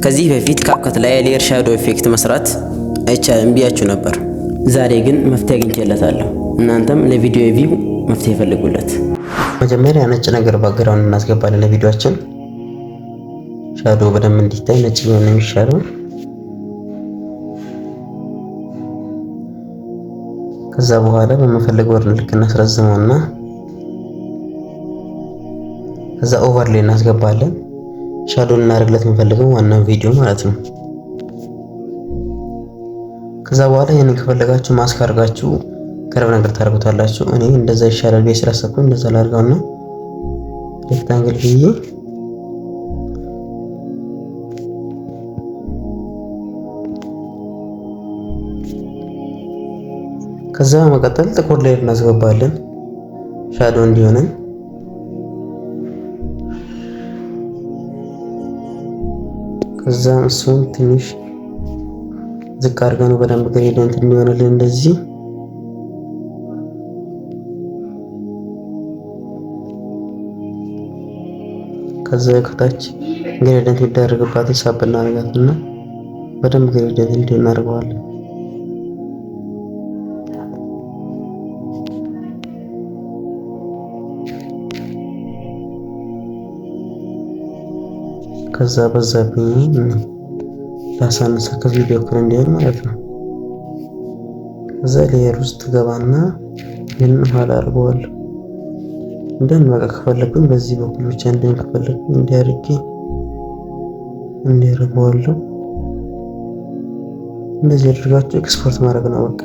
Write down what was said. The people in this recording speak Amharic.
ከዚህ በፊት CapCut ላይ layer shadow effect መስራት አይቻልም ብያችሁ ነበር። ዛሬ ግን መፍትሄ አግኝቼለታለሁ። እናንተም ለቪዲዮ view መፍትሄ ፈልጉለት። መጀመሪያ ነጭ ነገር background እናስገባለን ለቪዲዮአችን። Shadow በደንብ እንዲታይ ነጭ ቢሆን ነው የሚሻለው። ከዛ በኋላ በምንፈልገው ልክ እናስረዝመውና ከዛ overlay እናስገባለን። Shadow እናደርግለት የምንፈልገው ዋናው ቪዲዮ ማለት ነው። ከዛ በኋላ ይሄንን ከፈለጋችሁ ማስክ አድርጋችሁ curve ነገር ታደርጉታላችሁ። እኔ እንደዛ ይሻላል ብዬ ስላሰብኩኝ እንደዛ ላድርገውና rectangle ብዬ ከዛ በመቀጠል ጥቁር layer እናስገባለን shadow እንዲሆነን። ከዛ እሱን ትንሽ ዝቅ አድርገን በደንብ gradient እንዲሆንልን እንደዚህ። ከዛ ከታች gradient የሚደረግባትን ሳብ እናደርጋትና በደንብ gradient እንዲሆን እናደርገዋለን። ከዛ በዛብኝ ላሳንሳ ከቪዲዮ እኩል እንዲሆን ማለት ነው። ከዛ layer ውስጥ ገባና ይህንን ኋላ አድርገዋለሁ። እንደን በቃ ከፈለኩኝ በዚህ በኩል ብቻ እንዲሆን ከፈለኩኝ እንዲያርጌ እንዲያደርገዋለሁ። እንደዚህ አድርጋችሁ ኤክስፖርት ማድረግ ነው በቃ።